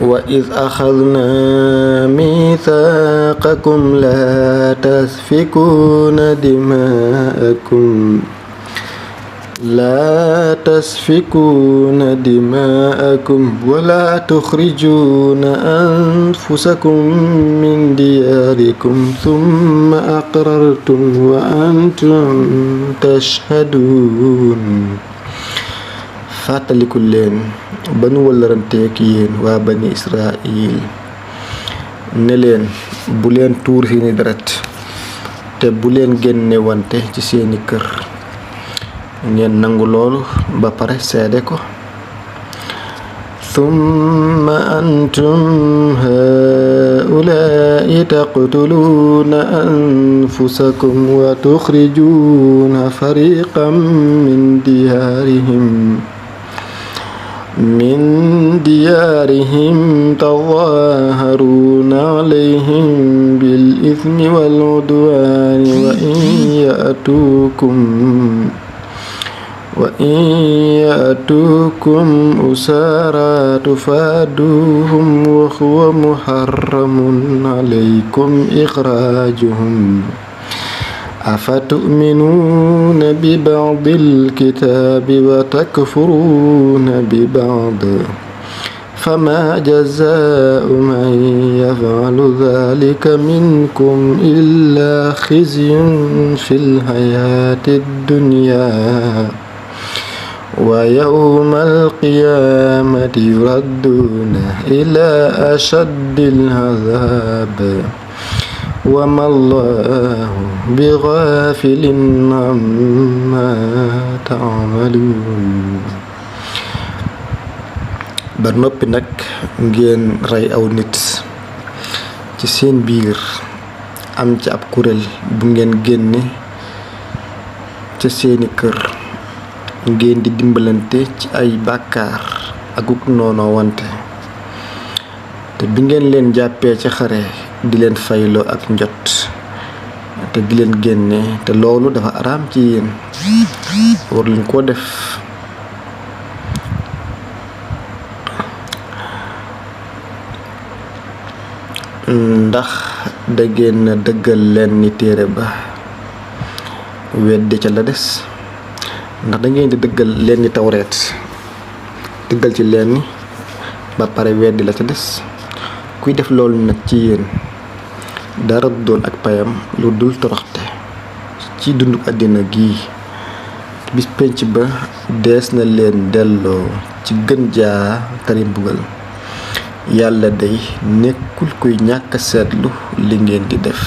وإذ أخذنا ميثاقكم لا تسفكون دماءكم ولا تخرجون أنفسكم من دياركم ثم أقررتم وأنتم تشهدون fàttaliku leen ba nu wëllëranteek yéen waa bani Israil ne leen bu leen tuur seeni deret te bu leen génne wante ci seeni kër ngeen nangu loolu ba pare seede ko thumma antum haa'ulaa'i taqtuluuna anfusakum wa tukhrijuuna fariqan من ديارهم تظاهرون عليهم بالإثم والعدوان وإن يأتوكم أسارى تفادوهم وهو محرم عليكم إخراجهم أفتؤمنون ببعض الكتاب وتكفرون ببعض فما جزاء من يفعل ذلك منكم إلا خزي في الحياة الدنيا ويوم القيامة يردون إلى أشد العذاب وما الله بغافل عما تعملون ba noppi nag ngeen rey aw nit ci seen biir am ci ab kuréel bu ngeen génne ca seeni kër ngeen di dimbalante ci ay bàkkaar akuk noonoo wante te bi ngeen leen jàppee ci xare di leen fayloo ak njot te di leen génne te loolu dafa araam ci yéen war luñ ko def ndax da ngeen dëggal leen ni téere ba weddi ca la des ndax da ngeen di dëggal leen ni tawreet dëggal ci leen ni ba pare weddi la ca des kuy def loolu nag ci yéen dara doon ak payam lu dul toroxte ci dundu àddina gi bis penc ba dees na leen delloo ci gën jaa tari mbugal yàlla day nekkul kuy ñàkk seetlu li ngeen di def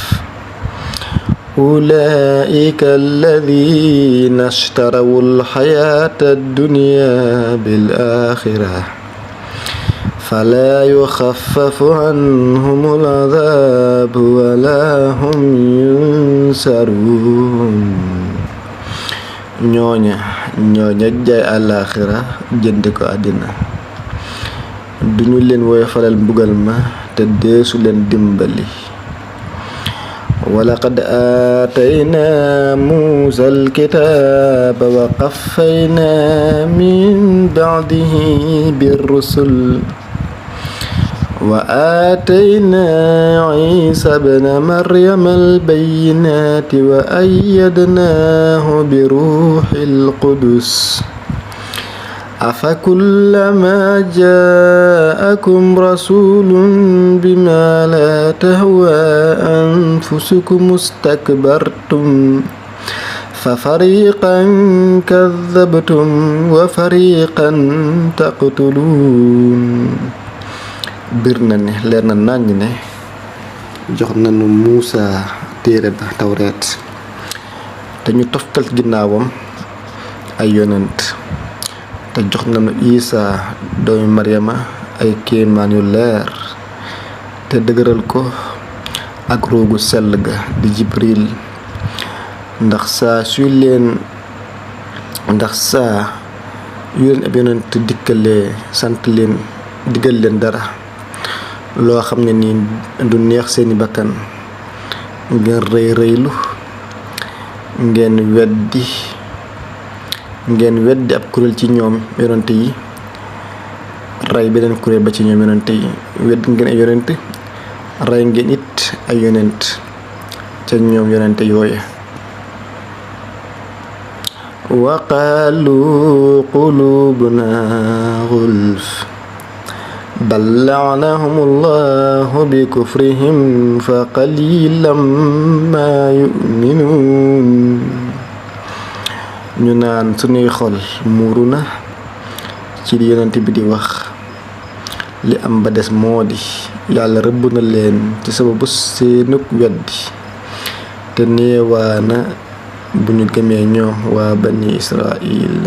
ulaa'ika alladhiina ishtarawu al-hayaata ad-dunya bil-aaxira falaa yuxaffafu anhumul azaabu wa laa hum yunsaruun ñooña jaay àllaaxira jënd ko àddina duñu leen woyofalal mbugal ma te deesu leen dimbali walaqad aataynaa muusaa al-kitaaba wa qafaynaa min ba'dihi bir-rusul wa aataynaa Iisaa ibna Maryama al-bayyinaati wa ayyadnaahu bi ruuhil qudus afakullamaa jaa'akum rasuulun bimaa laa tahwaa anfusukum istakbartum fafariiqan kazzabtum wa fariiqan taqtuluun bir na ne leer na naññ ne jox nañu Muusaa téere ba tawreet te ñu toftal ginnaawam ay yonent te jox nañu Isaa doomi Maryama ay kéemaan yu leer te dëgëral ko ak ruugu sell ga di Jibril ndax saa yu leen ab yonent dikkalee sant leen digal leen dara loo xam ne nii du neex seeni bakkan ngeen rëylu ngeen weddi ab kuréel ci ñoom yonent yi rey beneen kuréel ba ci ñoom yonent yi wedd ngeen ay yonent rey ngeen it ay yonent ca ñoom yonent yooya wa qaalu qulubuna gulf bal la'anahum allahu bi kufrihim fa qalilan ma yu'minun ñu naan sunuy xol muuru na ci li yonent bi di wax li am ba des moo di yàlla rëbb na leen ci sababu seenug weddi te neewaana bu ñu gëmee ñoom waa bani Israil